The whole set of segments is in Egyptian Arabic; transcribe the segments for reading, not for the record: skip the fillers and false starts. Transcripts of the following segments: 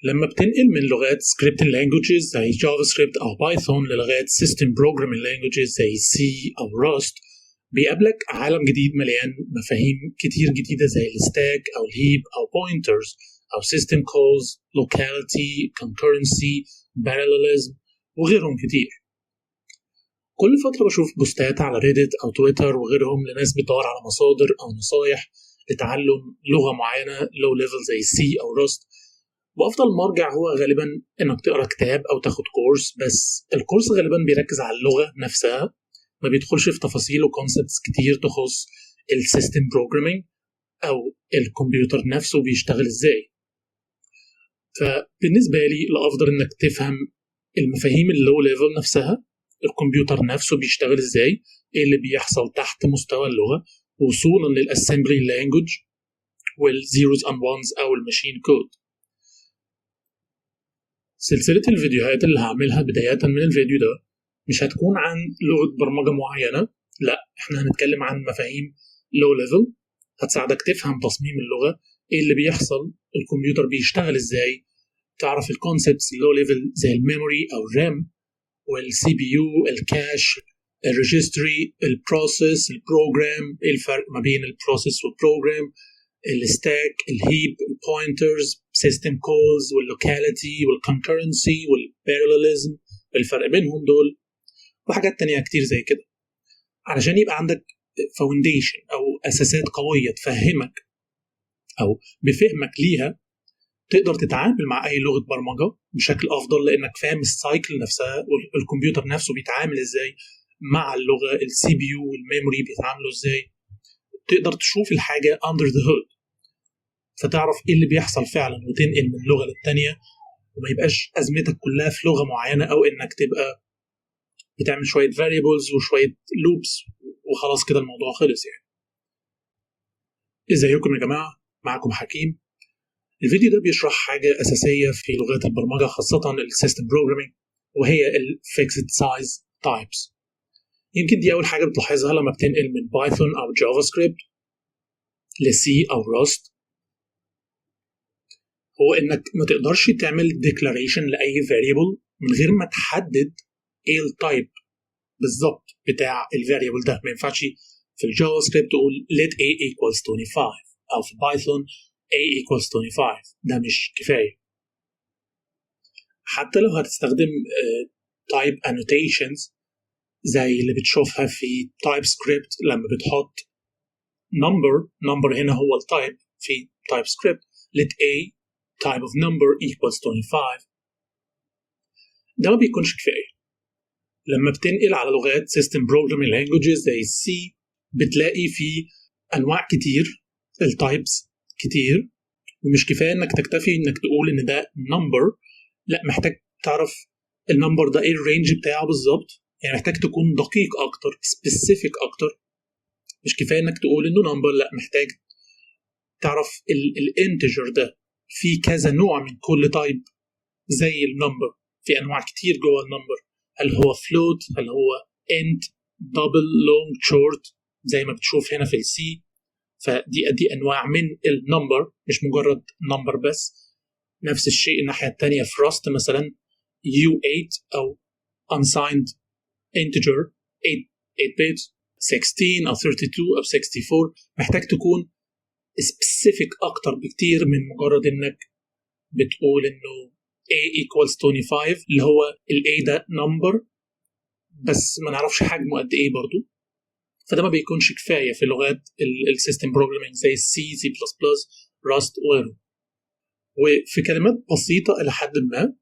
لما بتنقل من لغات scripting languages زي JavaScript او Python للغات system programming languages زي C او Rust، بيقابلك عالم جديد مليان مفاهيم كتير جديدة زي ال stack او ال heap او pointers او system calls، locality، concurrency، parallelism وغيرهم كتير. كل فترة بشوف بوستات على Reddit أو تويتر وغيرهم لناس بتدور على مصادر أو نصايح لتعلم لغة معينة low level زي C أو Rust، وافضل مرجع هو غالبا انك تقرا كتاب او تاخد كورس، بس الكورس غالبا بيركز على اللغة نفسها، ما بيدخلش في تفاصيل و concepts كتير تخص ال system programming او الكمبيوتر نفسه بيشتغل ازاي. فبالنسبه لي الافضل انك تفهم المفاهيم ال low level نفسها، الكمبيوتر نفسه بيشتغل ازاي، ايه اللي بيحصل تحت مستوى اللغة وصولا لل assembly language وال zeros and ones او ال machine code. سلسلة الفيديوهات اللي هعملها بداية من الفيديو ده مش هتكون عن لغة برمجة معينة، لا، احنا هنتكلم عن مفاهيم low level هتساعدك تفهم تصميم اللغة، ايه اللي بيحصل، الكمبيوتر بيشتغل ازاي، تعرف ال concepts ال low level زي ال memory او ال RAM وال CPU، ال cache، ال registry، ال process، ال program، ايه الفرق ما بين ال process وال program، ال stack، ال heap، ال pointers، system calls، وال locality وال concurrency وال parallelism، الفرق بينهم دول، وحاجات تانية كتير زي كده، علشان يبقى عندك foundation او اساسات قوية تفهمك او بفهمك ليها تقدر تتعامل مع اي لغة برمجة بشكل افضل، لانك فاهم ال cycle نفسها والكمبيوتر نفسه بيتعامل ازاي مع اللغه، ال CPU وال memory بيتعاملوا ازاي، تقدر تشوف الحاجة under the hood فتعرف ايه اللي بيحصل فعلا وتنقل من لغة للتانيه، وما يبقاش ازمتك كلها في لغة معينة او انك تبقى بتعمل شوية variables وشوية loops وخلاص كده الموضوع خلص. يعني ازيكم يا جماعه؟ معكم حكيم. الفيديو ده بيشرح حاجة اساسية في لغات البرمجه، خاصة ال system programming، وهي ال fixed size types. يمكن دي اول حاجة بتلاحظها لما بتنقل من Python او JavaScript ل C او Rust، هو انك ما تقدرش تعمل declaration لاي variable من غير ما تحدد ايه ال type بالظبط بتاع ال variable ده. ما ينفعش في ال JavaScript تقول let a equals 25 او في Python a equals 25، ده مش كفايه. حتى لو هتستخدم type annotations زي اللي بتشوفها في TypeScript، لما بتحط number، number هنا هو ال type في TypeScript، let a type of number equals 25، ده ما بيكونش كفاية. لما بتنقل على لغات system programming languages زي C بتلاقي في انواع كتير، ال types كتير، ومش كفاية انك تكتفي انك تقول ان ده number، لا، محتاج تعرف ال number ده ايه ال range بتاعه بالظبط. يعني محتاج تكون دقيق اكتر، specific اكتر. مش كفاية انك تقول انه number، لا، محتاج تعرف ال integer ده في كذا نوع من كل type زي ال number، في انواع كتير جوه ال number، هل هو float، هل هو int، double، long، short، زي ما بتشوف هنا في ال C. فدي دي انواع من ال number، مش مجرد number بس. نفس الشيء الناحية الثانية في Rust مثلا، U8 او unsigned integer 8 bits، 16 او 32 او 64. محتاج تكون specific اكتر بكتير من مجرد انك بتقول انه a equals 25، اللي هو ال a ده number بس ما نعرفش حجمه قد ايه برضو. فده ما بيكونش كفاية في لغات ال system programming زي ال C، C++، Rust وغيره. وفي كلمات بسيطة الى حد ما،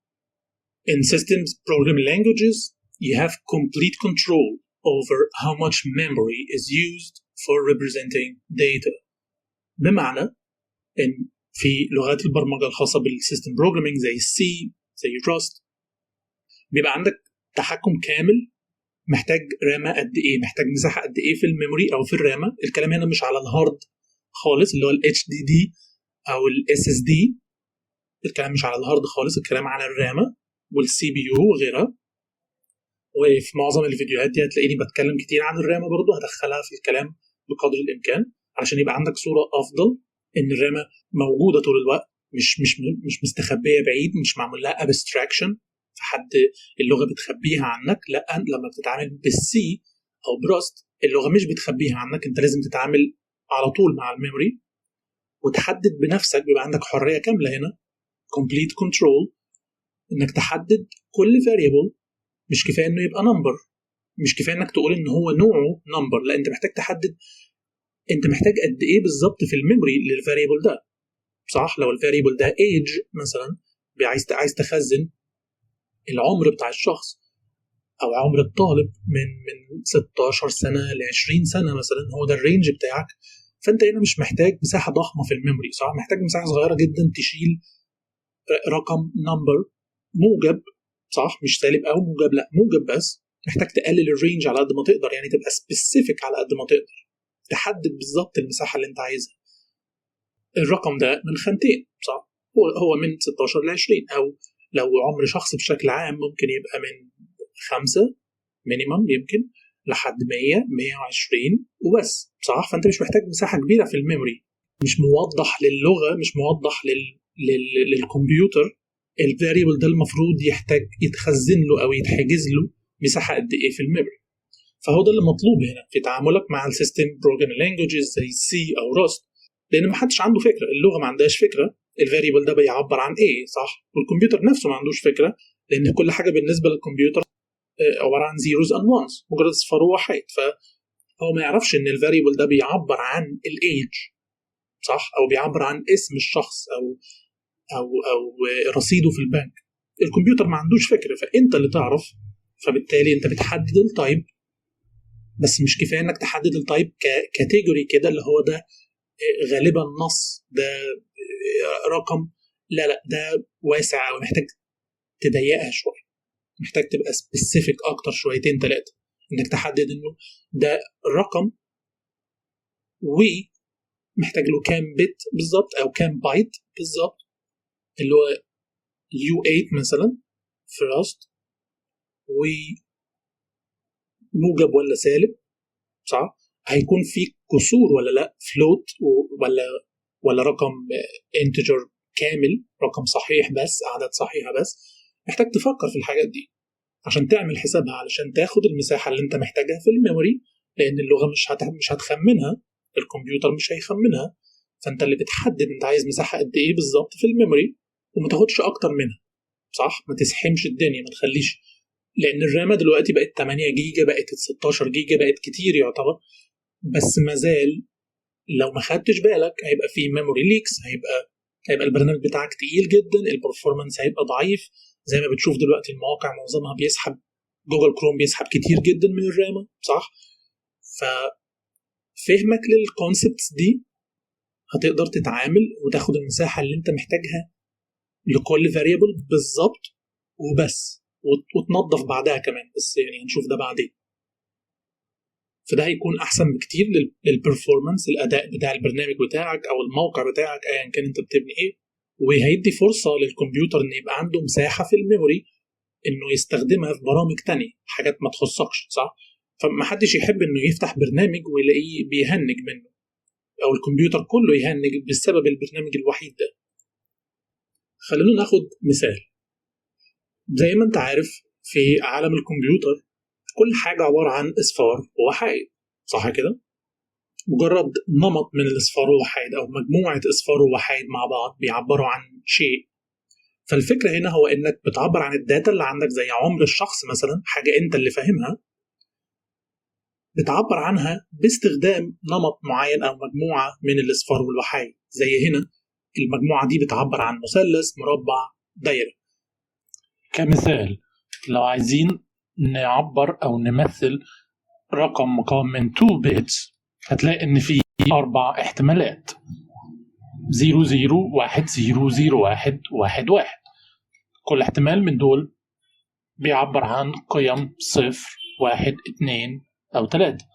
in systems programming languages you have complete control over how much memory is used for representing data. بمعنى ان في لغات البرمجة الخاصة بال system programming زي ال C، زي Rust، بيبقى عندك تحكم كامل محتاج رامة قد ايه، محتاج مساحة قد ايه في ال memory او في الرامه. الكلام هنا مش على ال hard خالص اللي هو ال HDD او ال SSD، الكلام مش على ال hard خالص، الكلام على الرامه وال CPU وغيرها. وفي معظم الفيديوهات دي هتلاقيني بتكلم كتير عن الرامه برضو، هدخلها في الكلام بقدر الامكان علشان يبقى عندك صوره افضل ان الرامه موجودة طول الوقت. مش مستخبيه بعيد، مش معمول لها abstraction، فحد اللغة بتخبيها عنك. لا، لما بتتعامل بال C او ب Rust اللغة مش بتخبيها عنك، انت لازم تتعامل على طول مع ال memory وتحدد بنفسك. بيبقى عندك حرية كاملة هنا، complete control، انك تحدد كل variable. مش كفاية انه يبقى number، مش كفاية انك تقول ان هو نوعه number، لا، انت محتاج تحدد انت محتاج قد ايه بالظبط في ال memory لل variable ده، صح؟ لو ال variable ده age مثلا، عايز تخزن العمر بتاع الشخص او عمر الطالب من 16 سنة ل 20 سنة مثلا، هو ده ال range بتاعك. فانت هنا مش محتاج مساحة ضخمة في ال memory، صح؟ محتاج مساحة صغيرة جدا تشيل رقم number موجب، صح؟ مش سالب او موجب، لا، موجب بس. محتاج تقلل ال range على قد ما تقدر، يعني تبقى specific على قد ما تقدر، تحدد بالظبط المساحة اللي انت عايزها. الرقم ده من خانتين، صح؟ هو من 16 ل 20، او لو عمر شخص بشكل عام ممكن يبقى من 5 minimum يمكن لحد 100 120 وبس، صح؟ فانت مش محتاج مساحة كبيرة في ال memory. مش موضح للغه، مش موضح للكمبيوتر ال variable ده المفروض يحتاج يتخزن له او يتحجز له مساحة قد ايه في ال memory. فهو ده اللي مطلوب هنا في تعاملك مع ال system programming languages زي C او Rust، لان ما حدش عنده فكره، اللغة ما عندهاش فكرة ال variable ده بيعبر عن ايه، صح؟ والكمبيوتر نفسه ما عندوش فكره، لان كل حاجة بالنسبة للكمبيوتر عبارة عن zeros and ones، مجرد اصفار ووحايد. فهو ما يعرفش ان ال variable ده بيعبر عن ال age، صح؟ او بيعبر عن اسم الشخص او رصيده في البنك. الكمبيوتر ما عندوش فكره، فانت اللي تعرف. فبالتالي انت بتحدد ال type، بس مش كفاية انك تحدد ال type category كده، اللي هو ده غالبا نص، ده رقم. لا لا، ده واسع ومحتاج تضيقها شويه، محتاج تبقى specific اكتر شويتين ثلاثه، انك تحدد انه ده رقم ومحتاج له كام bit بالظبط او كام بايت بالظبط، اللي هو U8 مثلا في Rust، وموجب ولا سالب، صح؟ هيكون في كسور ولا لا، float ولا رقم integer كامل، رقم صحيح بس، اعداد صحيحه بس. محتاج تفكر في الحاجات دي عشان تعمل حسابها، علشان تاخد المساحة اللي انت محتاجها في ال memory، لان اللغة مش هتخمنها، الكمبيوتر مش هيخمنها. فانت اللي بتحدد انت عايز مساحة قد ايه بالظبط في ال memory، وما تاخدش اكتر منها، صح؟ ما تزحمش الدنيا، ما تخليش، لان الرامه دلوقتي بقت 8 جيجا، بقت 16 جيجا، بقت كتير يعتبر، بس ما زال لو ما خدتش بالك هيبقى في memory leaks، هيبقى البرنامج بتاعك تقيل جدا، ال performance هيبقى ضعيف. زي ما بتشوف دلوقتي المواقع معظمها بيسحب، Google Chrome بيسحب كتير جدا من الرامه، صح؟ ففهمك لل concepts دي هتقدر تتعامل وتاخد المساحة اللي انت محتاجها لكل variable بالظبط وبس، وتنظف بعدها كمان، بس يعني هنشوف ده بعدين. فده هيكون احسن بكتير لل performance، الاداء بتاع البرنامج بتاعك او الموقع بتاعك ايا كان انت بتبني ايه، وهيدي فرصة للكمبيوتر ان يبقى عنده مساحة في ال memory انه يستخدمها في برامج تانية، حاجات ما تخصكش، صح؟ فما حدش يحب انه يفتح برنامج ويلاقيه بيهنج منه، او الكمبيوتر كله يهنج بسبب البرنامج الوحيد ده. خلينا ناخد مثال. زي ما انت عارف، في عالم الكمبيوتر كل حاجة عبارة عن اصفار ووحايد، صح كده؟ مجرد نمط من الاصفار والوحايد او مجموعة اصفار ووحايد مع بعض بيعبروا عن شيء. فالفكرة هنا هو انك بتعبر عن ال data اللي عندك، زي عمر الشخص مثلا، حاجة انت اللي فاهمها، بتعبر عنها باستخدام نمط معين او مجموعة من الاصفار والوحايد. زي هنا المجموعة دي بتعبر عن مثلث، مربع، دايره. كمثال، لو عايزين نعبر او نمثل رقم مكون من 2 bits، هتلاقي ان في اربع احتمالات: 0 0 1 0 0 1 1 1. كل احتمال من دول بيعبر عن قيم 0، 1، 2 أو 3،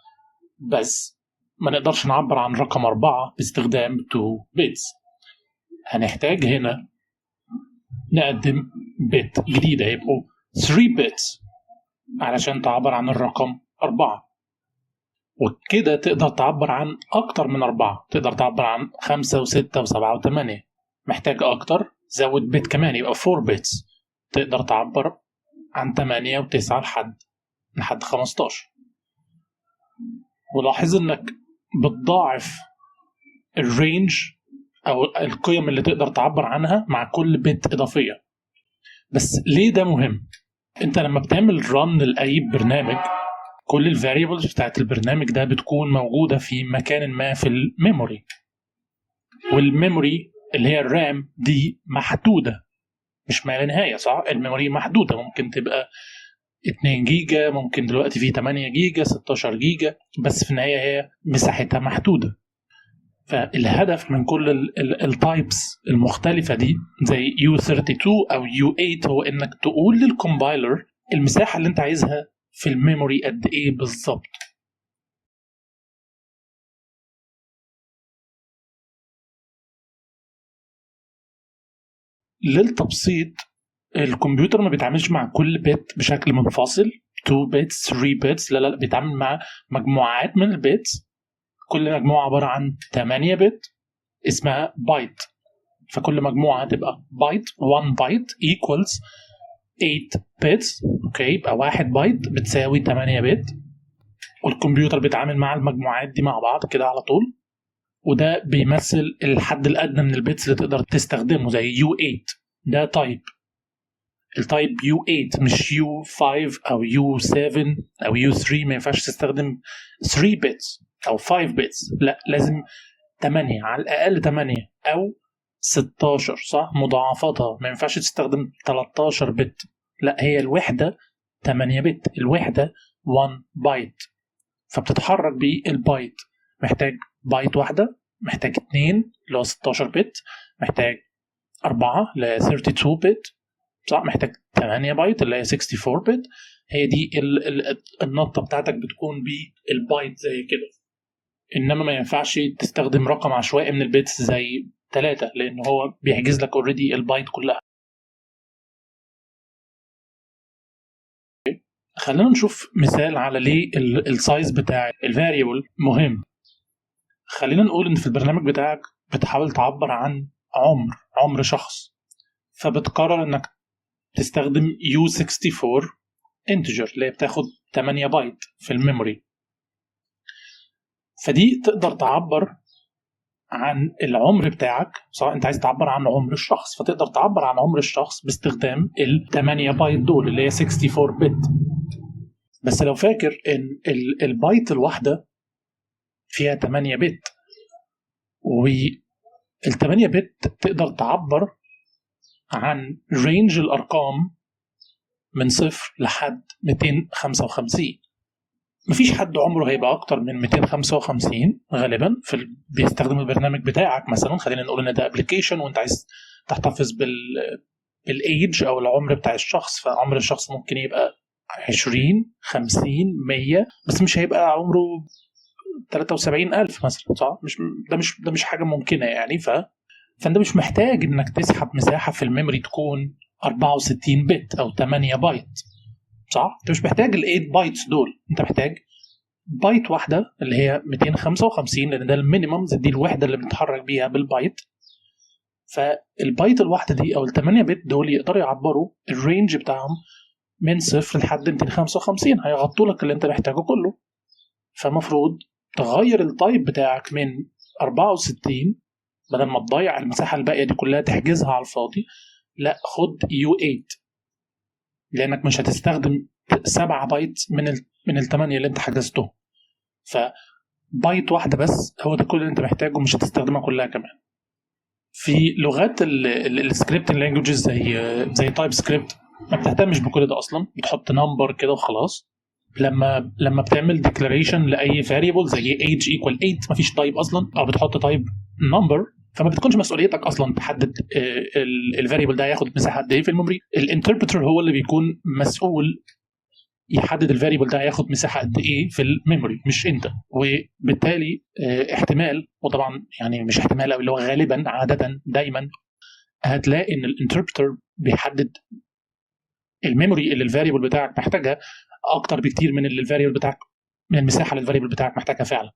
بس ما نقدرش نعبر عن رقم 4 باستخدام 2 bits. هنحتاج هنا نقدم bit جديدة، يبقوا 3 bits علشان تعبر عن الرقم 4. وكده تقدر تعبر عن أكتر من 4، تقدر تعبر عن 5 و6 و7 و8. محتاج اكتر زود bit كمان، يبقى 4 bits، تقدر تعبر عن 8 و9 لحد 15. ولاحظ انك بتضاعف ال range او القيم اللي تقدر تعبر عنها مع كل bit اضافية. بس ليه ده مهم؟ انت لما بتعمل run لاي برنامج، كل ال variables بتاعت البرنامج ده بتكون موجودة في مكان ما في ال memory، وال memory اللي هي ال RAM دي محدودة، مش ما لا نهاية، صح؟ ال memory محدودة، ممكن تبقى 2 جيجا، ممكن دلوقتي في 8 جيجا، 16 جيجا، بس في النهاية هي مساحتها محدودة. فالهدف من كل ال types المختلفة دي زي U32 أو U8 هو إنك تقول لل compiler المساحة اللي أنت عايزها في ال memory قد إيه بالظبط. للتبسيط، الكمبيوتر ما بيتعاملش مع كل bit بشكل منفصل، 2 bits، 3 bits، لا لا، بيتعامل مع مجموعات من ال bits، كل مجموعة عبارة عن 8 bit اسمها بايت، فكل مجموعة هتبقى بايت، 1 byte equals 8 bits، okay، يبقى 1 بايت بتساوي 8 bit. والكمبيوتر بيتعامل مع المجموعات دي مع بعض كده على طول، وده بيمثل الحد الأدنى من ال bits اللي تقدر تستخدمه، زي U8، ده type، ال type U8 مش U5 أو U7 أو U3، ما ينفعش تستخدم 3 bits أو 5 bits، لا لازم 8 على الأقل، 8 أو 16، صح؟ مضاعفاتها، ما ينفعش تستخدم 13 bit، لا هي الوحدة 8 bit، الوحدة 1 بايت، فبتتحرك بالبايت. محتاج بايت واحدة، محتاج 2 اللي هو 16 bit، محتاج 4 ل 32 bit، صح؟ محتاج 8 بايت اللي هي 64 bit. هي دي النطة بتاعتك بتكون بالبايت زي كده. انما ما ينفعش تستخدم رقم عشوائي من ال bits زي 3، لان هو بيحجز لك already ال byte كلها. خلينا نشوف مثال على ليه ال size بتاع ال variable مهم. خلينا نقول ان في البرنامج بتاعك بتحاول تعبر عن عمر شخص، فبتقرر انك تستخدم U64 integer اللي هي بتاخد 8 بايت في ال memory، فدي تقدر تعبر عن العمر بتاعك، سواء انت عايز تعبر عن عمر الشخص، فتقدر تعبر عن عمر الشخص باستخدام ال 8 بايت دول اللي هي 64 bit. بس لو فاكر ان البايت الواحدة فيها 8 bit، وال 8 bit تقدر تعبر عن range الارقام من 0 لحد 255. مفيش حد عمره هيبقى اكتر من 255 غالبا في بيستخدم البرنامج بتاعك. مثلا خلينا نقول ان ده application وانت عايز تحتفظ بالايدج او العمر بتاع الشخص، فعمر الشخص ممكن يبقى 20، 50، 100، بس مش هيبقى عمره 73,000 مثلا، صح؟ مش ده مش حاجة ممكنة يعني. فانت مش محتاج انك تسحب مساحة في ال memory تكون 64 bit او 8 بايت، صح؟ انت مش محتاج ال 8 bytes دول، انت محتاج بايت واحدة اللي هي 255، لان ده ال minimum، دي الوحدة اللي بنتحرك بيها بال byte. فال byte الواحدة دي او ال 8 bit دول يقدروا يعبروا ال range بتاعهم من 0 لحد 255، هيغطوا لك اللي انت محتاجه كله. فمفروض تغير ال type بتاعك من 64، بدل ما تضيع المساحة الباقية دي كلها تحجزها على الفاضي، لا خد U8، لانك مش هتستخدم 7 بايت من ال8 اللي انت حجزتهم، فبايت واحدة بس هو ده كل اللي انت محتاجه، مش هتستخدمها كلها كمان. في لغات ال scripting languages زي TypeScript ما بتهتمش بكل ده اصلا، بتحط number كده وخلاص. لما بتعمل declaration لاي variable زي age equal 8 مفيش type اصلا، او بتحط type number، فما بتكونش مسؤوليتك اصلا تحدد ال variable ده هياخد مساحة قد ايه في ال memory. ال interpreter هو اللي بيكون مسؤول يحدد ال variable ده هياخد مساحة قد ايه في ال memory، مش انت. وبالتالي احتمال، وطبعا يعني مش احتمال او اللي هو غالبا عادة دايما هتلاقي ان ال interpreter بيحدد ال memory اللي ال variable بتاعك محتاجها اكتر بكتير من اللي ال variable بتاعك، من المساحة اللي ال variable بتاعك محتاجها فعلا.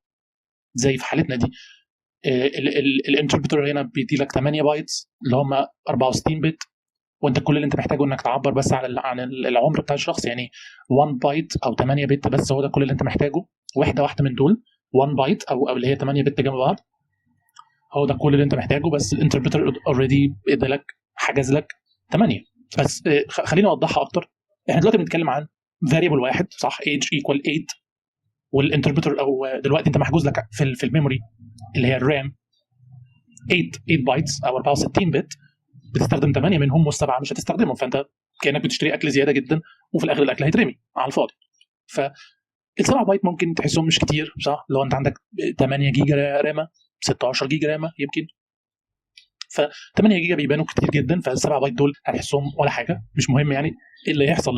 زي في حالتنا دي ال interpreter هنا بيدي لك 8 bytes اللي هم 64 bit، وانت كل اللي انت محتاجه انك تعبر بس عن العمر بتاع الشخص، يعني 1 بايت او 8 bit بس، هو ده كل اللي انت محتاجه، واحدة واحدة من دول 1 بايت او اللي هي 8 bit جنب بعض، هو ده كل اللي انت محتاجه. بس ال interpreter already ادى لك، حجز لك 8 بس. خليني اوضحها اكتر. احنا دلوقتي بنتكلم عن variable واحد، صح؟ age equal 8، وال interpreter او دلوقتي انت محجوز لك في ال memory اللي هي ال RAM 8 bytes او 64 bit، بتستخدم 8 منهم والسبعة مش هتستخدمهم، فانت كانك بتشتري اكل زيادة جدا وفي الاخر الاكل هيترمي على الفاضي. ف ال7 بايت ممكن تحسهم مش كتير، صح؟ لو انت عندك 8 جيجا رامة، 16 جيجا رامة يمكن، ف 8 جيجا بيبانوا كتير جدا، فال7 بايت دول هتحسهم ولا حاجه، مش مهم. يعني ايه اللي هيحصل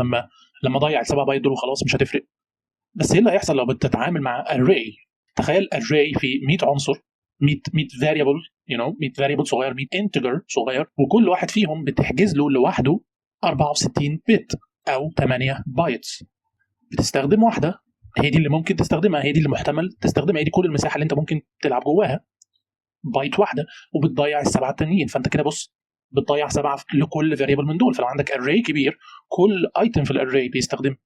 لما اضيع ال7 بايت دول وخلاص؟ مش هتفرق. بس ايه اللي هيحصل لو بتتعامل مع array؟ تخيل array في 100 عنصر، 100 variable، 100 variable صغير، 100 integer صغير، وكل واحد فيهم بتحجز له لوحده 64 bit او 8 bytes. بتستخدم واحده، هي دي اللي ممكن تستخدمها، هي دي اللي محتمل تستخدمها، هي دي كل المساحة اللي انت ممكن تلعب جواها، بايت واحده، وبتضيع السبعة التانيين. فانت كده بص، بتضيع سبعة لكل variable من دول. فلو عندك array كبير، كل item في ال array بيستخدم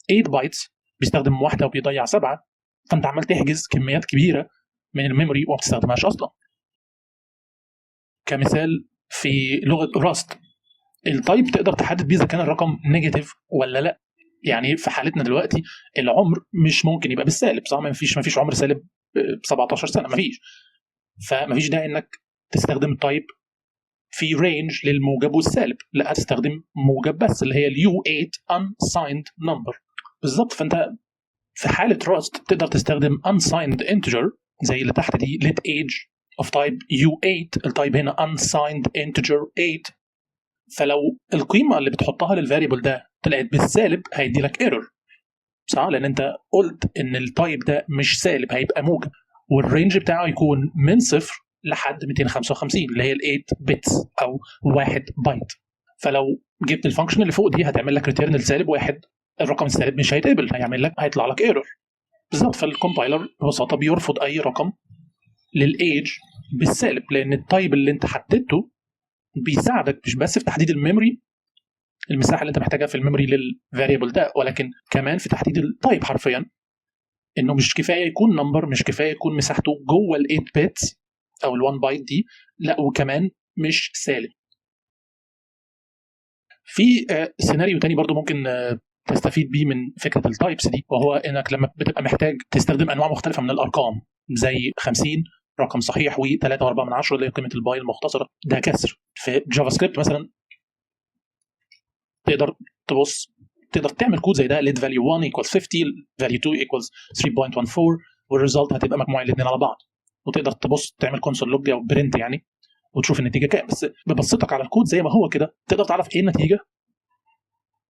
8 bytes، بيستخدم واحدة وبيضيع سبعه، فانت عمال تحجز كميات كبيرة من ال memory وما بتستخدمهاش اصلا. كمثال، في لغة Rust ال type تقدر تحدد بيه اذا كان الرقم negative ولا لا. يعني في حالتنا دلوقتي العمر مش ممكن يبقى بالسالب، صح؟ ما فيش عمر سالب 17 سنه، ما فيش. فما فيش داعي انك تستخدم type في range للموجب والسالب، لا، هتستخدم موجب بس اللي هي ال U8 unsigned number بالظبط. فانت في حاله Rust تقدر تستخدم unsigned integer زي اللي تحت دي، let age of type U8، ال type هنا unsigned integer 8. فلو القيمة اللي بتحطها لل variable ده طلعت بالسالب هيدي لك error، صح؟ لان انت قلت ان ال type ده مش سالب، هيبقى موجب، وال range بتاعه يكون من صفر لحد 255 اللي هي ال 8 bits او 1 بايت. فلو جبت ال function اللي فوق دي هتعمل لك return السالب واحد، الرقم السالب مش هيتقبل، هيطلع لك error بالظبط. فال compiler ببساطة بيرفض اي رقم لل age بالسالب، لان ال type اللي انت حددته بيساعدك مش بس في تحديد ال memory، المساحة اللي انت محتاجها في ال memory لل variable ده، ولكن كمان في تحديد ال type حرفيا، انه مش كفاية يكون number، مش كفاية يكون مساحته جوه ال 8 bits او ال 1 بايت دي، لا وكمان مش سالب. في سيناريو تاني برضو ممكن تستفيد بيه من فكرة ال types دي، وهو انك لما بتبقى محتاج تستخدم انواع مختلفة من الارقام، زي 50 رقم صحيح و3.4 من 10 اللي هي قيمة ال pi المختصره، ده كسر. في JavaScript مثلا تقدر تبص، تقدر تعمل كود زي ده، let value 1 equals 50، value 2 equals 3.14، وال result هتبقى مجموع الاثنين على بعض. وتقدر تبص تعمل console log او print يعني وتشوف النتيجة كام. بس ببصتك على الكود زي ما هو كده تقدر تعرف ايه النتيجه؟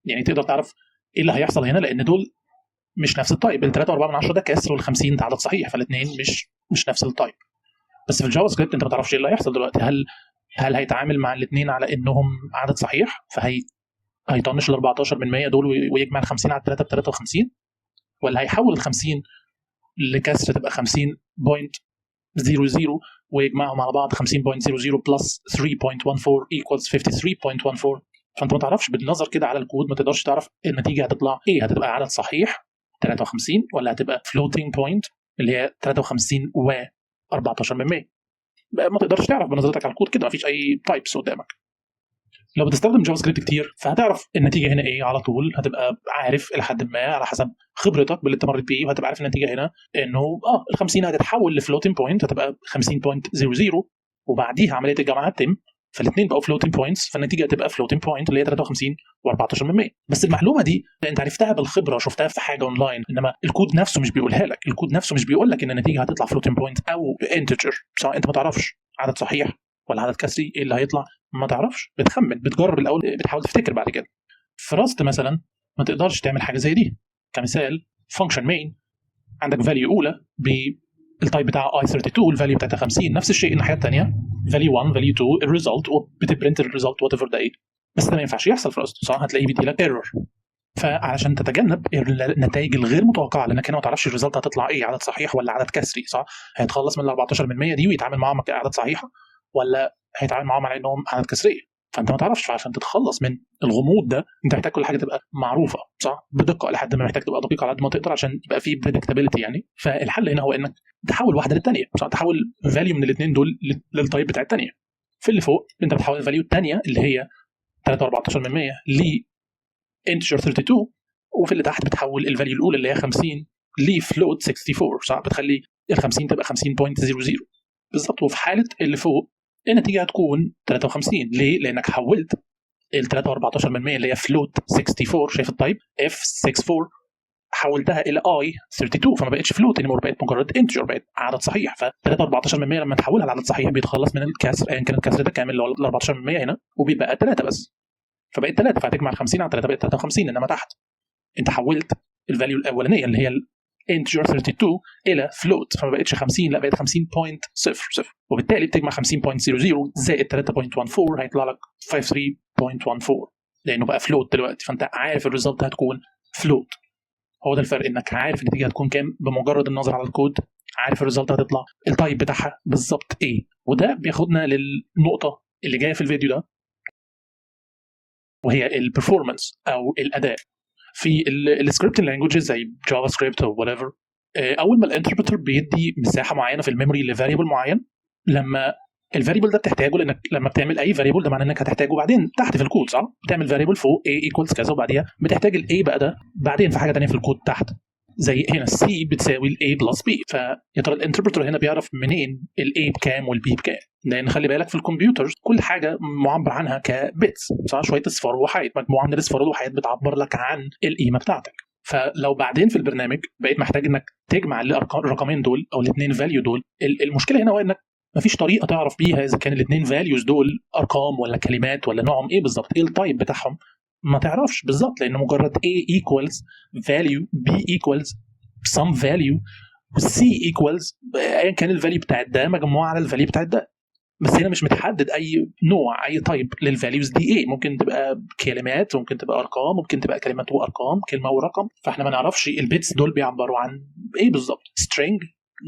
يعني تقدر تعرف ايه اللي هيحصل هنا؟ لان دول مش نفس ال type، ال 3.4 من 10 ده كسر وال 50 ده عدد صحيح، فالاثنين مش نفس ال type. بس في ال JavaScript انت ما تعرفش ايه اللي هيحصل دلوقتي. هل هيتعامل مع الاثنين على انهم عدد صحيح، فهي هيطنش ال 14 من 100 دول ويجمع ال 50 على 3 ب 53، ولا هيحول ال 50 لكسر تبقى 50.00 ويجمعهم على بعض 50.00 plus 3.14 equals 53.14؟ فانت ما تعرفش بالنظر كده على الكود، ما تقدرش تعرف النتيجة هتطلع ايه، هتبقى عدد صحيح 53 ولا هتبقى floating point اللي هي 53 و 14 من 100. ما تقدرش تعرف بنظرتك على الكود كده، ما فيش اي types قدامك. لو بتستخدم JavaScript كتير فهتعرف النتيجة هنا ايه على طول، هتبقى عارف الى حد ما على حسب خبرتك باللي انت مريت بيه، وهتبقى عارف النتيجة هنا انه ال 50 هتتحول ل floating point، هتبقى 50.00، وبعديها عملية الجمع هتتم، فالاثنين بقوا floating points، فالنتيجه هتبقى floating point اللي هي 53 و14 من 100. بس المعلومة دي انت عرفتها بالخبره، شفتها في حاجة اونلاين، انما الكود نفسه مش بيقولها لك. الكود نفسه مش بيقول لك ان النتيجة هتطلع floating point او integer، سواء انت ما تعرفش عدد صحيح ولا عدد كسري ايه اللي هيطلع، ما تعرفش، بتخمن، بتجرب الاول، بتحاول تفتكر بعد كده. في Rust مثلا ما تقدرش تعمل حاجة زي دي. كمثال، function main، عندك value اولى بال type بتاع i32، ال value بتاعتها 50. نفس الشيء الناحية الثانيه، value 1، value 2، ال result، وبت print ال result whatever ده ايه. بس ده ما ينفعش يحصل في Rust، صح؟ هتلاقيه بيدي لك error. فعلشان تتجنب النتائج الغير متوقعه، لانك هنا ما تعرفش ال result هتطلع ايه، عدد صحيح ولا عدد كسري، صح؟ هيتخلص من ال 14 من 100 دي ويتعامل معاهم كاعداد صحيحه، ولا هيتعامل معاهم على انهم اعداد كسريه؟ فانت ما تعرفش. فعشان تتخلص من الغموض ده انت محتاج كل حاجة تبقى معروفه، صح؟ بدقه، لحد ما محتاج تبقى دقيقة على قد ما تقدر عشان يبقى في predictability يعني. فالحل هنا هو انك تحول واحدة للثانيه، صح؟ تحول value من الاثنين دول لل type بتاع الثانيه. في اللي فوق انت بتحول ال value الثانية اللي هي 3.14 من 100 ل integer 32، وفي اللي تحت بتحول ال value الاولى اللي هي 50 ل float 64، صح؟ بتخلي ال 50 تبقى 50.00 بالظبط. وفي حاله اللي فوق النتيجة هتكون 53. ليه؟ لانك حولت ال 3.14 من 100 اللي هي float 64، شايف ال type F 64، حولتها الى I 32، فما بقتش float anymore، بقت مجرد integer، بقت عدد صحيح. ف 3.14 من 100 لما تحولها لعدد صحيح بيتخلص من الكسر، ايا كان الكسر ده كامل، اللي هو ال 14 من 100 هنا، وبيبقى 3 بس، فبقت 3، فهتجمع ال 50 على 3 بقت 53. انما تحت انت حولت ال value الاولانية اللي هي ال integer 32 الى float، فما بقتش 50، لا بقت 50.00، وبالتالي بتجمع 50.00 زائد 3.14 هيطلع لك 53.14، لانه بقى float دلوقتي، فانت عارف ال result هتكون float. هو ده الفرق، انك عارف النتيجة هتكون كام بمجرد النظر على الكود، عارف ال result هتطلع ال type بتاعها بالظبط ايه. وده بياخدنا للنقطة اللي جاية في الفيديو ده، وهي ال performance او الاداء. في ال scripting languages زي JavaScript او whatever، اول ما ال interpreter بيدي مساحة معينة في ال memory ل variable معين، لما ال variable ده بتحتاجه، لانك لما بتعمل اي variable ده معناه انك هتحتاجه بعدين تحت في الكود، صح؟ بتعمل variable فوق a equals كذا، وبعديها بتحتاج ال a بقى ده بعدين في حاجة ثانية في الكود تحت، زي هنا c بتساوي ال a plus b. فيا ترى ال interpreter هنا بيعرف منين ال a بكام وال b بكام؟ لان خلي بالك في الكمبيوتر كل حاجة معبر عنها ك bits، صح؟ شوية اصفار ووحايد، مجموعة من الاصفار والوحايد بتعبر لك عن القيمة بتاعتك. فلو بعدين في البرنامج بقيت محتاج انك تجمع الرقمين دول او الاثنين value دول، المشكلة هنا هو انك مفيش طريقه تعرف بيها اذا كان الاثنين values دول ارقام ولا كلمات ولا نوعهم ايه بالظبط، ايه ال type بتاعهم ما تعرفش بالظبط، لان مجرد A equals value، B equals some value، C equals ايا كان ال value بتاعت ده مجموعة على ال value بتاعت ده. بس هنا مش متحدد اي نوع، اي type لل values دي ايه، ممكن تبقى كلمات، ممكن تبقى ارقام، ممكن تبقى كلمات وارقام، كلمة ورقم، فاحنا ما نعرفش ال bits دول بيعبروا عن ايه بالظبط، string،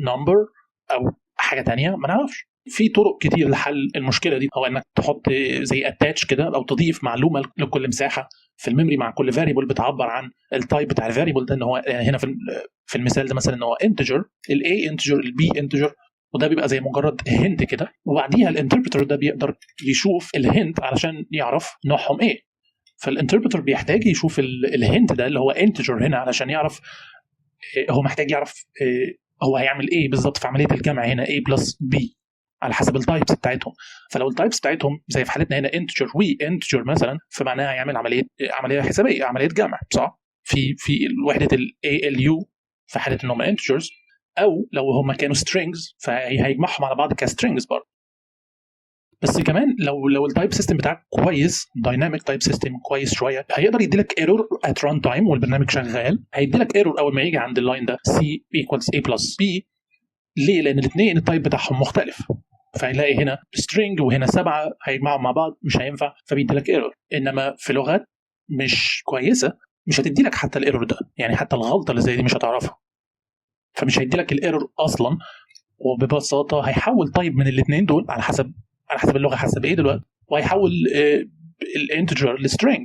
number، او حاجة تانية، ما نعرفش. في طرق كتير لحل المشكلة دي، هو انك تحط زي attach كده او تضيف معلومة لكل مساحة في ال memory مع كل variable بتعبر عن ال type بتاع ال variable ده، ان هو يعني هنا في المثال ده مثلا ان هو integer، ال A integer، ال B integer، وده بيبقى زي مجرد hint كده، وبعديها ال interpreter ده بيقدر يشوف ال hint علشان يعرف نوعهم ايه. فال interpreter بيحتاج يشوف ال hint ده اللي هو integer هنا علشان يعرف هو محتاج يعرف هو هيعمل ايه بالظبط في عملية الجمع هنا A plus B على حسب ال types بتاعتهم. فلو ال types بتاعتهم زي في حالتنا هنا integer و integer مثلا، فمعناها هيعمل عملية حسابيه، عملية جمع، صح؟ في وحده ال ALU في حاله ان هم integers، او لو هم كانوا strings فهيجمعهم على بعض ك strings برضه. بس كمان لو ال type system بتاعك كويس، dynamic type system كويس شويه، هيقدر يدي لك error at run time والبرنامج شغال. هيدي لك error اول ما يجي عند ال line ده C equals A plus B. ليه؟ لان الاثنين ال type بتاعهم مختلف، فهيلاقي هنا string وهنا سبعه، هيجمعهم مع بعض مش هينفع، فبيدي لك error. انما في لغات مش كويسة مش هتدي لك حتى ال error ده، يعني حتى الغلطة اللي زي دي مش هتعرفها، فمش هيدي لك ال error اصلا، وببساطة هيحول type من الاثنين دول على حسب اللغة حسب ايه دلوقتي، وهيحول ال integer ل string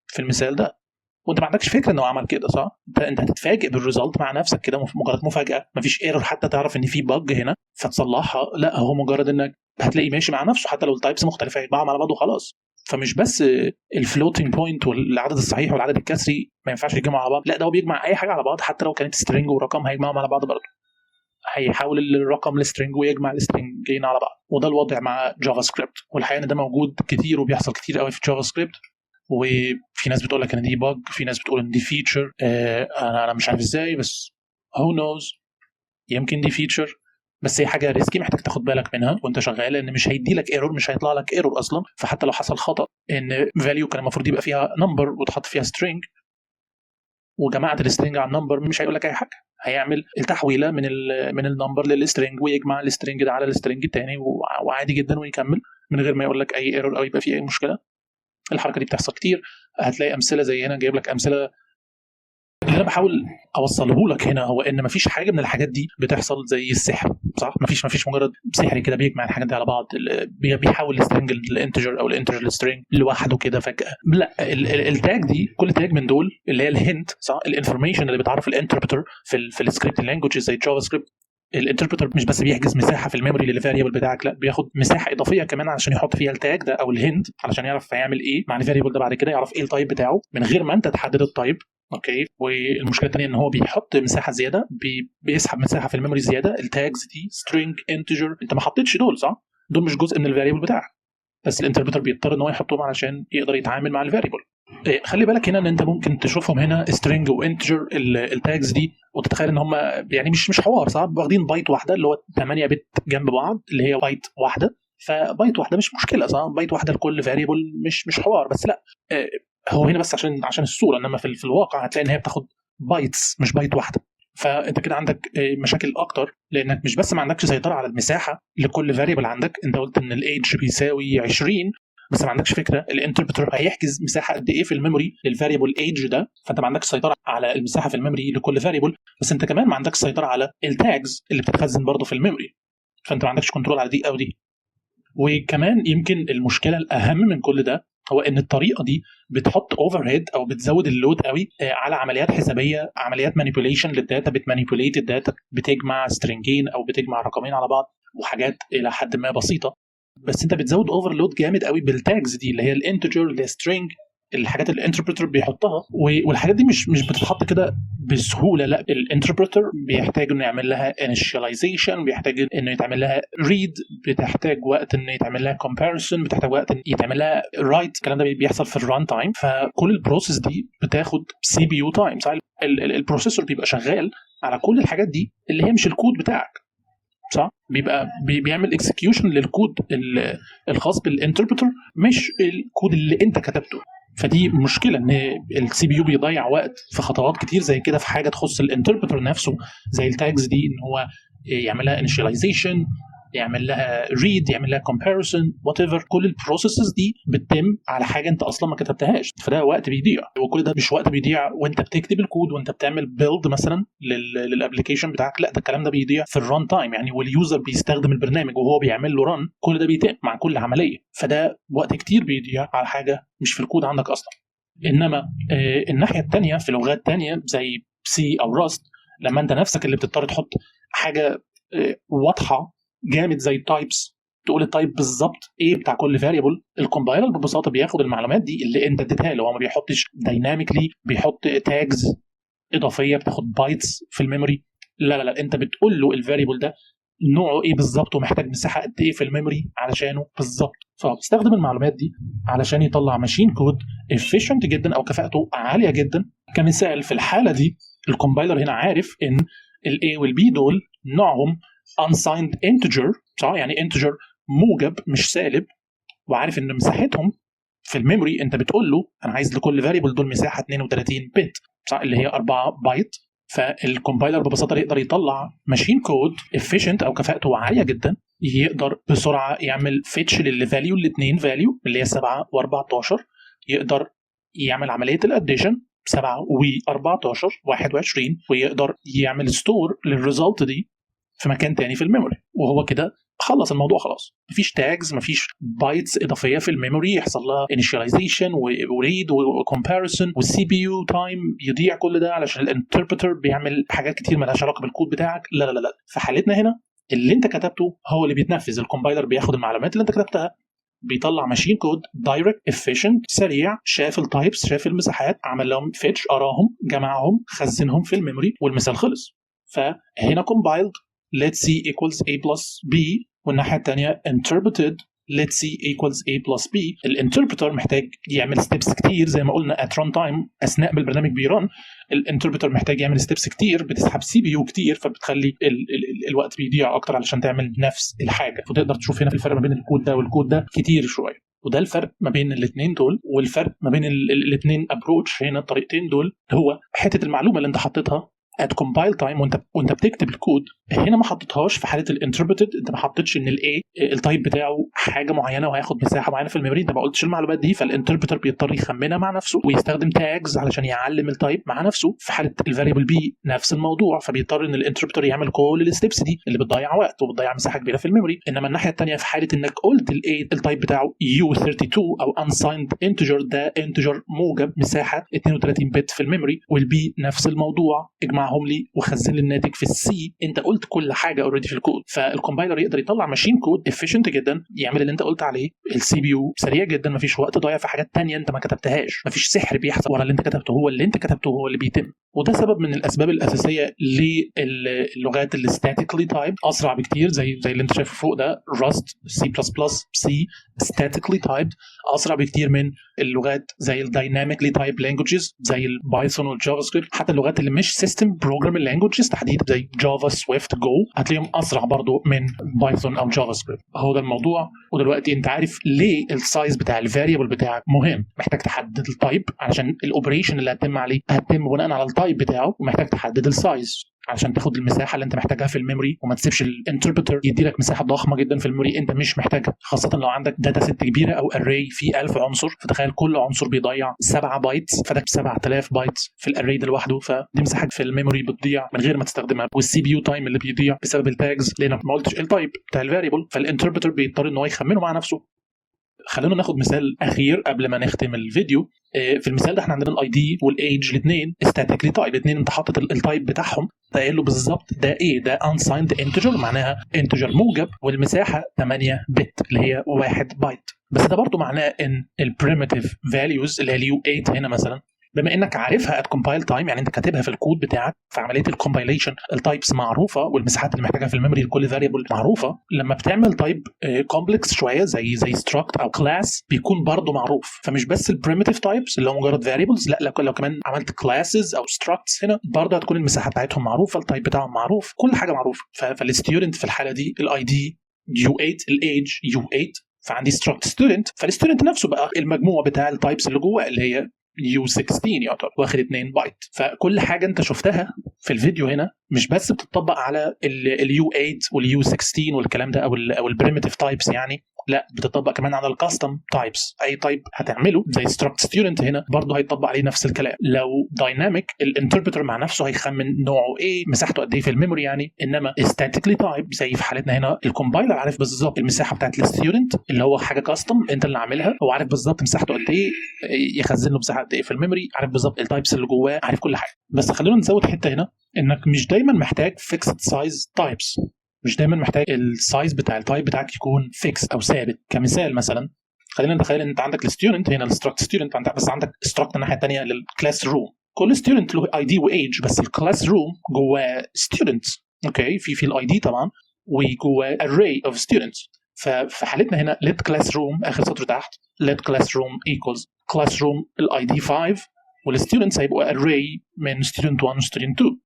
في المثال ده، وانت ما عندكش فكرة انه عمل كده، صح؟ انت هتتفاجئ بال result مع نفسك كده، مجرد مفاجاه، مفيش error حتى تعرف ان في bug هنا فتصلحها، لا هو مجرد انك هتلاقيه ماشي مع نفسه، حتى لو ال types مختلفة هيجمعهم على بعض وخلاص. فمش بس ال floating point والعدد الصحيح والعدد الكسري ما ينفعش يتجمعوا على بعض، لا ده هو بيجمع اي حاجة على بعض، حتى لو كانت string ورقم هيجمعهم على بعض برضه، هيحول الرقم ل string ويجمع ال string ين على بعض. وده الوضع مع JavaScript، والحقيقة ان ده موجود كتير وبيحصل كتير قوي في JavaScript. وفي ناس بتقول لك ان دي bug، في ناس بتقول ان دي feature، انا مش عارف ازاي، بس who knows، يمكن دي feature، بس هي حاجة risky محتاج تاخد بالك منها وانت شغال، لان مش هيدي لك error، مش هيطلع لك error اصلا. فحتى لو حصل خطا ان value كان المفروض يبقى فيها number وتحط فيها string وجمعت ال string على ال number، مش هيقول لك اي حاجه، هيعمل التحويله من ال number لل string ويجمع ال string ده على ال string الثاني وعادي جدا ويكمل من غير ما يقول لك اي error او يبقى فيه اي مشكله. الحركة دي بتحصل كتير، هتلاقي امثلة زي هنا جايب لك امثلة. انا بحاول اوصله لك هنا هو ان مفيش حاجة من الحاجات دي بتحصل زي السحر، صح؟ مفيش مجرد سحر كده بيجمع الحاجات دي على بعض، بيحول ال string لل integer او ال integer لل string لوحده كده فجاه. لا، ال tag دي، كل tag من دول اللي هي ال hint، صح؟ ال information اللي بتعرف ال interpreter في ال script languages زي JavaScript. ال interpreter مش بس بيحجز مساحة في ال memory لل variable بتاعك، لا، بياخد مساحة اضافية كمان علشان يحط فيها ال tag ده او ال hint، علشان يعرف هيعمل ايه مع ال variable ده بعد كده، يعرف ايه ال type بتاعه من غير ما انت تحدد ال type، okay؟ والمشكلة الثانية ان هو بيحط مساحة زياده، بيسحب مساحة في ال memory زياده. ال tags دي string، integer، انت ما حطيتش دول، صح؟ دول مش جزء من ال variable بتاعك، بس ال interpreter بيضطر ان هو يحطهم علشان يقدر يتعامل مع ال variable. خلي بالك هنا ان انت ممكن تشوفهم هنا string و integer، ال tags دي، وتتخيل ان هم يعني مش حوار، صح؟ واخدين بايت واحده، اللي هو 8 bit جنب بعض، اللي هي بايت واحده، فبايت واحدة مش مشكله، صح؟ بايت واحدة لكل variable مش حوار. بس لا، هو هنا بس عشان الصوره، انما في الواقع هتلاقي ان هي بتاخد bytes مش بايت واحده. فانت كده عندك مشاكل اكتر، لانك مش بس ما عندكش سيطرة على المساحة لكل variable عندك. انت قلت ان ال age بيساوي 20، بس ما عندكش فكرة ال interpreter هيحجز مساحة قد ايه في ال memory لل variable age ده. فانت ما عندكش سيطرة على المساحة في ال memory لكل variable، بس انت كمان ما عندكش سيطرة على ال tags اللي بتتخزن برضه في ال memory، فانت ما عندكش control على دي او دي. وكمان يمكن المشكلة الاهم من كل ده هو ان الطريقة دي بتحط overhead او بتزود ال load قوي على عمليات حسابيه، عمليات manipulation لل data، بت manipulate ال data، بتجمع string ين او بتجمع رقمين على بعض وحاجات الى حد ما بسيطه، بس انت بتزود overload جامد قوي بال tags دي اللي هي ال integer، اللي هي string، الحاجات اللي ال interpreter بيحطها. والحاجات دي مش بتتحط كده بسهوله، لا، ال interpreter بيحتاج انه يعمل لها initialization، بيحتاج انه يتعمل لها read، بتحتاج وقت انه يتعمل لها comparison، بتحتاج وقت ان يتعمل لها write. الكلام ده بيحصل في ال run time، فكل ال process دي بتاخد CPU time، صح؟ ال processor بيبقى شغال على كل الحاجات دي اللي هي مش الكود بتاعك، صح؟ بيبقى بيعمل execution لل code الخاص بال interpreter، مش الكود اللي انت كتبته. فدي مشكله، ان ال CPU بيضيع وقت في خطوات كتير زي كده في حاجة تخص ال interpreter نفسه، زي ال tags دي، ان هو يعملها initialization، يعمل لها read، يعمل لها comparison، whatever. كل ال processes دي بتتم على حاجة انت اصلا ما كتبتهاش، فده وقت بيضيع. وكل ده مش وقت بيضيع وانت بتكتب الكود وانت بتعمل build مثلا لل application بتاعك، لا، ده الكلام ده بيضيع في ال run time، يعني وال user بيستخدم البرنامج وهو بيعمل له run، كل ده بيتم مع كل عمليه، فده وقت كتير بيضيع على حاجة مش في الكود عندك اصلا. انما الناحية الثانيه، في لغات ثانية زي C او Rust، لما انت نفسك اللي بتضطر تحط حاجة واضحة جامد زي ال types، تقول ال type بالظبط ايه بتاع كل variable، ال compiler ببساطة بياخد المعلومات دي اللي انت اديتها له. هو ما بيحطش dynamically، بيحط tags اضافية بتاخد bytes في ال memory. لا لا لا، انت بتقول له ال variable ده نوعه ايه بالظبط ومحتاج مساحة قد ايه في ال memory علشانه بالظبط، فبيستخدم المعلومات دي علشان يطلع machine code efficient جدا او كفاءته عالية جدا. كمثال، في الحالة دي ال compiler هنا عارف ان ال A وال B دول نوعهم unsigned integer، صح؟ يعني integer موجب مش سالب، وعارف ان مساحتهم في ال memory، انت بتقول له انا عايز لكل variable دول مساحة 32 bit، صح؟ اللي هي 4 بايت. فال compiler ببساطة يقدر يطلع machine code efficient او كفاءته عالية جدا، يقدر بسرعة يعمل fetch لل value، الاثنين value اللي هي 7 و14، يقدر يعمل عملية ال addition، 7 و14 21، ويقدر يعمل store لل result دي في مكان تاني في ال memory، وهو كده خلص الموضوع خلاص. مفيش tags، مفيش bytes اضافية في ال memory يحصل لها initialization و read و comparison وال CPU time يضيع، كل ده علشان ال interpreter بيعمل حاجات كتير مالهاش علاقة بالكود بتاعك. لا لا لا، في حالتنا هنا اللي انت كتبته هو اللي بيتنفذ. ال compiler بياخد المعلومات اللي انت كتبتها، بيطلع machine code direct، efficient، سريع، شاف ال types، شاف المساحات، عمل لهم fetch، قراهم، جمعهم، خزنهم في ال memory، والمثال خلص. فهنا compiled let c equals a plus b، والناحية الثانية interpreted let c equals a plus b. ال interpreter محتاج يعمل steps كتير زي ما قلنا at run time، اثناء ما البرنامج بي run، ال interpreter محتاج يعمل steps كتير بتسحب CPU كتير، فبتخلي ال الوقت بيضيع اكتر علشان تعمل نفس الحاجه. فتقدر تشوف هنا الفرق ما بين الكود ده والكود ده كتير شويه. وده الفرق ما بين الاثنين دول، والفرق ما بين الاثنين approach هنا، الطريقتين دول، هو حتة المعلومة اللي انت حطيتها. at compile time وانت بتكتب الكود هنا ما حطيتهاش في حاله ال interpreted. انت ما حطيتش ان ال A ال type بتاعه حاجة معينة وهياخد مساحة معينة في ال memory، انت ما قلتش المعلومات دي، فال interpreter بيضطر يخمنها مع نفسه ويستخدم tags علشان يعلم ال type مع نفسه. في حاله ال variable B نفس الموضوع، فبيضطر ان ال interpreter يعمل كل ال steps دي اللي بتضيع وقت وبتضيع مساحة كبيرة في ال memory. انما الناحية الثانية في حاله انك قلت ال A ال type بتاعه U32 او unsigned integer، ده integer موجب مساحة 32 bit في ال memory، وال B نفس الموضوع، اجمعهم لي وخزن لي الناتج في ال C. انت قلت كل حاجة already في الكود، فال compiler يقدر يطلع machine code efficient جدا يعمل اللي انت قلت عليه. ال CPU سريع جدا، مفيش وقت ضايع في حاجات تانية انت ما كتبتهاش، مفيش سحر بيحصل ورا اللي انت كتبته، هو اللي انت كتبته هو اللي بيتم. وده سبب من الاسباب الاساسية للغات اللي statically typed اسرع بكتير، زي اللي انت شايفه فوق ده، Rust، C++، C، statically typed اسرع بكتير من اللغات زي ال dynamically typed languages زي ال Python وال JavaScript. حتى اللغات اللي مش system programming languages تحديدا زي Java، Swift، Go، هتلاقيهم اسرع برضو من Python او JavaScript. هو ده الموضوع. ودلوقتي انت عارف ليه ال size بتاع ال variable بتاعك مهم. محتاج تحدد ال type علشان ال operation اللي هتتم عليه هتتم بناء على ال type بتاعه، ومحتاج تحدد ال size علشان تاخد المساحة اللي انت محتاجها في ال memory وما تسيبش ال interpreter يدي لك مساحة ضخمة جدا في ال memory انت مش محتاجها، خاصة لو عندك data set كبيرة او array فيه 1000 عنصر. فتخيل كل عنصر بيضيع 7 bytes، فده 7000 bytes في ال array ده لوحده، فدي مساحة في ال memory بتضيع من غير ما تستخدمها. وال CPU time اللي بيضيع بسبب ال tags لانك ما قلتش ال type بتاع ال variable، فال interpreter بيضطر ان هو يخمنه مع نفسه. خلينا ناخد مثال اخير قبل ما نختم الفيديو. في المثال ده احنا عندنا ال ID وال age الاثنين statically typed، الاثنين انت حاطط ال type بتاعهم، قايل له بالظبط ده ايه، ده unsigned integer معناها integer موجب، والمساحة 8 bit اللي هي 1 بايت. بس ده برضه معناه ان ال primitive values اللي هي ال U8 هنا مثلا، بما انك عارفها at compile time، يعني انت كاتبها في الكود بتاعك في عملية ال compilation، ال types معروفة والمساحات اللي محتاجها في ال memory لكل variable معروفه. لما بتعمل type complex شوية زي struct او class بيكون برضه معروف. فمش بس ال primitive types اللي هو مجرد variables، لا، لو كمان عملت classes او structs هنا برضه هتكون المساحة بتاعتهم معروفه، ال type بتاعهم معروف، كل حاجة معروفه. فال student في الحالة دي ال ID U8، ال age U8، فعندي struct student، فال student نفسه بقى المجموع بتاع ال types اللي جوه اللي هي U16 يعتبر واخد 2 بايت. فكل حاجة انت شفتها في الفيديو هنا مش بس بتطبق على ال U8 وال U16 والكلام ده او ال primitive types يعني، لا، بتطبق كمان على ال custom types. اي type هتعمله زي struct student هنا برضه هيطبق عليه نفس الكلام. لو dynamic ال interpreter مع نفسه هيخمن نوعه ايه، مساحته قد ايه في ال memory يعني. انما statically typed زي في حالتنا هنا ال compiler عارف بالظبط المساحة بتاعت ال student اللي هو حاجة custom انت اللي عاملها، هو عارف بالظبط مساحته قد ايه، يخزن له مساحة قد ايه في ال memory، عارف بالظبط ال types اللي جواه، عارف كل حاجه. بس خلينا نزود حتة هنا، انك مش دايما محتاج fixed size types، مش دايما محتاج ال size بتاع ال type بتاعك يكون fixed او ثابت. كمثال مثلا خلينا نتخيل ان انت عندك ال student هنا، ال struct student، بس عندك struct الناحية الثانية لل classroom. كل student له ID و age، بس ال classroom جواه students، okay، في ال ID طبعا وجواه array of students. ففي حالتنا هنا let classroom، اخر سطر تحت، let classroom equals classroom ال ID 5، وال students هيبقوا array من student 1 و student 2.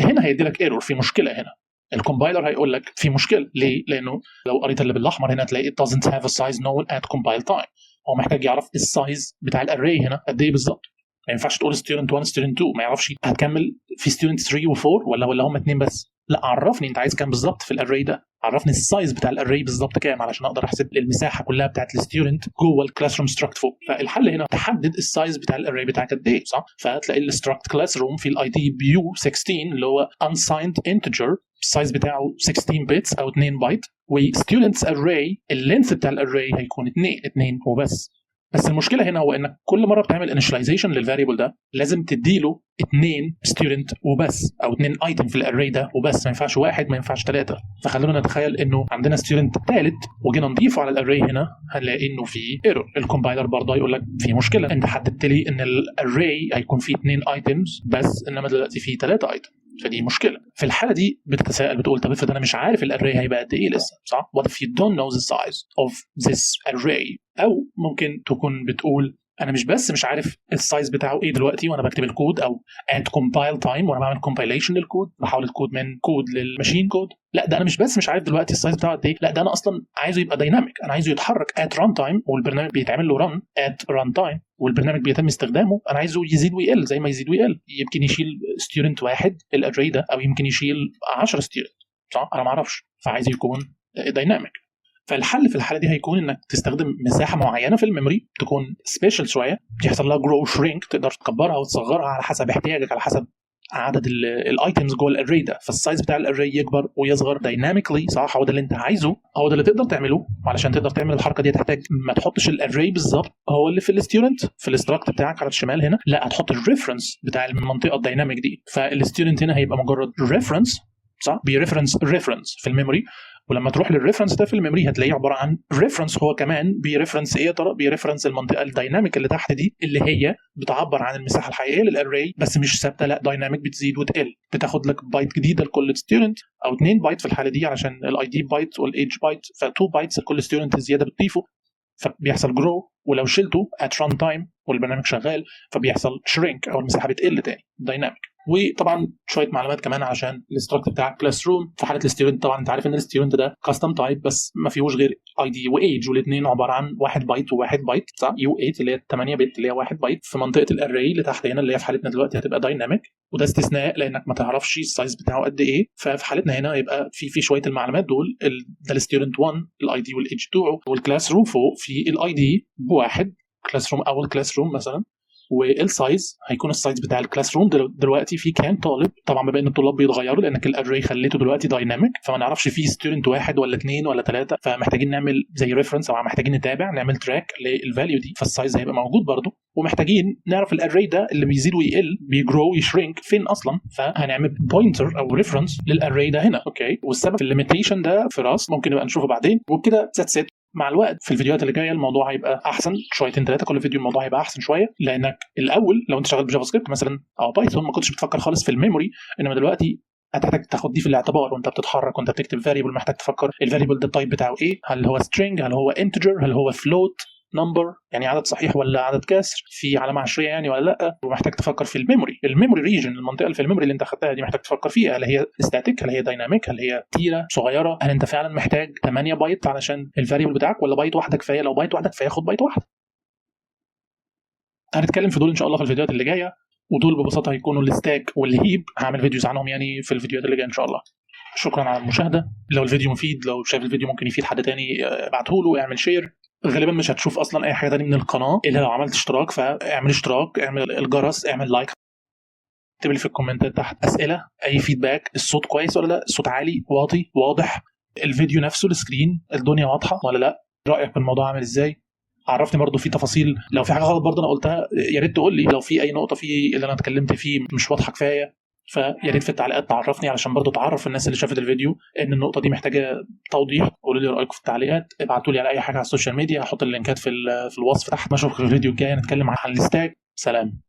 هنا هيدي لك error، في مشكلة هنا، ال compiler هيقول لك في مشكله. ليه؟ لانه لو قريت اللي بالاحمر هنا تلاقي it doesn't have a size known at compile time. هو محتاج يعرف ال size بتاع ال array هنا قد ايه بالظبط. ما ينفعش تقول student 1، student 2، ما يعرفش هتكمل في student 3 و4 ولا هم اثنين بس. لا، عرفني انت عايز كام بالظبط في ال array ده، عرفني ال size بتاع ال array بالظبط كام علشان اقدر احسب المساحة كلها بتاعت ال student جوه ال classroom struct فوق. فالحل هنا تحدد ال size بتاع ال array بتاعك قد ايه، صح؟ فهتلاقي ال struct classroom في ال ID ب U16 اللي هو unsigned integer، ال size بتاعه 16 bits او 2 بايت، و students array ال length بتاع ال array هيكون 2، 2 وبس. بس المشكلة هنا هو انك كل مرة بتعمل initialization لل variable ده لازم تديله اثنين student وبس، او اثنين item في ال array ده وبس، ما ينفعش واحد، ما ينفعش ثلاثه. فخلونا نتخيل انه عندنا student ثالث وجينا نضيفه على ال array هنا، هنلاقي انه في error. ال compiler برضه هيقول لك في مشكله، انت حددت لي ان ال array هيكون فيه اثنين items بس، انما دلوقتي فيه ثلاثة item، فدي مشكله. في الحالة دي بتتساءل، بتقول طب افرض انا مش عارف ال array هيبقى قد ايه لسه، صح؟ what if you don't know the size of this array؟ او ممكن تكون بتقول انا مش بس مش عارف ال size بتاعه ايه دلوقتي وانا بكتب الكود او at compile time وانا بعمل compilation للكود، بحول الكود من كود لل machine code. لا، ده انا مش بس مش عارف دلوقتي ال size بتاعه قد ايه، لا ده انا اصلا عايزه يبقى dynamic، انا عايزه يتحرك at run time والبرنامج بيتعمل له run at run time والبرنامج بيتم استخدامه. انا عايزه يزيد ويقل زي ما يزيد ويقل، يمكن يشيل student واحد ال array ده او يمكن يشيل 10 student، صح؟ انا ما اعرفش، فعايز يكون dynamic. فالحل في الحالة دي هيكون انك تستخدم مساحة معينة في ال memory تكون special شويه، يحصل لها grow shrink، تقدر تكبرها وتصغرها على حسب احتياجك، على حسب عدد ال items جوه ال array ده، فال size بتاع ال array يكبر ويصغر dynamically، صح؟ هو ده اللي انت عايزه، هو ده اللي تقدر تعمله. وعلشان تقدر تعمل الحركة دي تحتاج ما تحطش ال array بالظبط هو اللي في ال student في ال struct بتاعك على الشمال هنا، لا، هتحط ال reference بتاع المنطقة ال dynamic دي. فال student هنا هيبقى مجرد reference، صح؟ بي reference reference في ال memory، ولما تروح لل reference ده في ال memory هتلاقيه عبارة عن reference هو كمان بي reference ايه يا ترى؟ بي reference المنطقة ال dynamic اللي تحت دي، اللي هي بتعبر عن المساحة الحقيقية لل array بس مش ثابته، لا dynamic بتزيد وتقل، بتاخد لك بايت جديدة لكل student او 2 بايت في الحالة دي علشان ال ID byte وال age byte، ف2 bytes لكل student زيادة بتضيفه، فبيحصل grow. ولو شلته at run time والبرنامج شغال فبيحصل shrink او المساحة بتقل تاني dynamic. وطبعا شوية معلومات كمان عشان ال struct بتاع classroom في حاله ال student. طبعا انت عارف ان ال student ده custom type بس ما فيهوش غير ID و age، والاثنين عبارة عن 1 بايت و1 بايت، صح؟ U 8 اللي هي 8 bit اللي هي 1 بايت في منطقة ال array اللي تحت هنا اللي هي في حالتنا دلوقتي هتبقى dynamic، وده استثناء لانك ما تعرفش ال size بتاعه قد ايه. ففي حالتنا هنا يبقى في شوية المعلومات دول، ده ال student 1 ال ID وال age بتوعه، وال classroom فوق في ال ID بواحد classroom، اول classroom مثلا، وال size هيكون ال size بتاع ال classroom دلوقتي في كام طالب. طبعا بما ان الطلاب بيتغيروا لانك ال array خليته دلوقتي dynamic، فما نعرفش فيه student واحد ولا اثنين ولا ثلاثه، فمحتاجين نعمل زي reference او محتاجين نتابع نعمل track لل value دي، فال size هيبقى موجود برده. ومحتاجين نعرف ال array ده اللي بيزيد ويقل بي grow ي shrink فين اصلا، فهنعمل pointer او reference لل array ده هنا، okay؟ والسبب في ال limitation ده في Rust ممكن نبقى نشوفه بعدين. وبكده that's it. مع الوقت في الفيديوهات اللي جاية الموضوع هيبقى احسن شويتين ثلاثه، كل فيديو الموضوع هيبقى احسن شويه، لانك الاول لو انت شغال ب JavaScript مثلا او Python ما كنتش بتفكر خالص في ال memory، انما دلوقتي هتحتاج تاخد دي في الاعتبار وانت بتتحرك وانت بتكتب variable، محتاج تفكر ال variable ده ال type بتاعه ايه، هل هو string، هل هو integer، هل هو float number يعني عدد صحيح ولا عدد كسر في علامة عشرية يعني ولا لا. ومحتاج تفكر في ال memory، ال memory region، المنطقة اللي في ال memory اللي انت اخدتها دي محتاج تفكر فيها، هل هي static، هل هي dynamic، هل هي كتيرة صغيره، هل انت فعلا محتاج 8 بايت علشان ال variable بتاعك ولا بايت واحدة كفايه؟ لو بايت واحدة كفاية خد بايت واحده. هنتكلم في دول ان شاء الله في الفيديوهات اللي جايه، ودول ببساطة هيكونوا ال stack وال heap، هعمل videos عنهم يعني في الفيديوهات اللي جاية ان شاء الله. شكرا على المشاهده. لو الفيديو مفيد، لو شايف الفيديو ممكن يفيد حد تاني، ابعته له، اعمل share. غالبا مش هتشوف اصلا اي حاجة تاني من القناة الا لو عملت اشتراك، فاعمل اشتراك، اعمل الجرس، اعمل like، اكتب لي في الكومنتات تحت اسئله، اي feedback، الصوت كويس ولا لا، الصوت عالي واطي واضح، الفيديو نفسه ال screen الدنيا واضحة ولا لا، رايك في الموضوع عامل ازاي، عرفني برضو في تفاصيل، لو في حاجة غلط برضو انا قلتها يا ريت تقول لي، لو في اي نقطة في اللي انا اتكلمت فيه مش واضحة كفاية فيا ريت في التعليقات تعرفني، علشان برضو تعرف الناس اللي شافت الفيديو ان النقطة دي محتاجه توضيح. قولوا لي رايكم في التعليقات، ابعتوا لي على اي حاجة على ال social media، هحط اللينكات في الوصف تحت. اشوفكم في الفيديو الجاي نتكلم عن ال stack. سلام.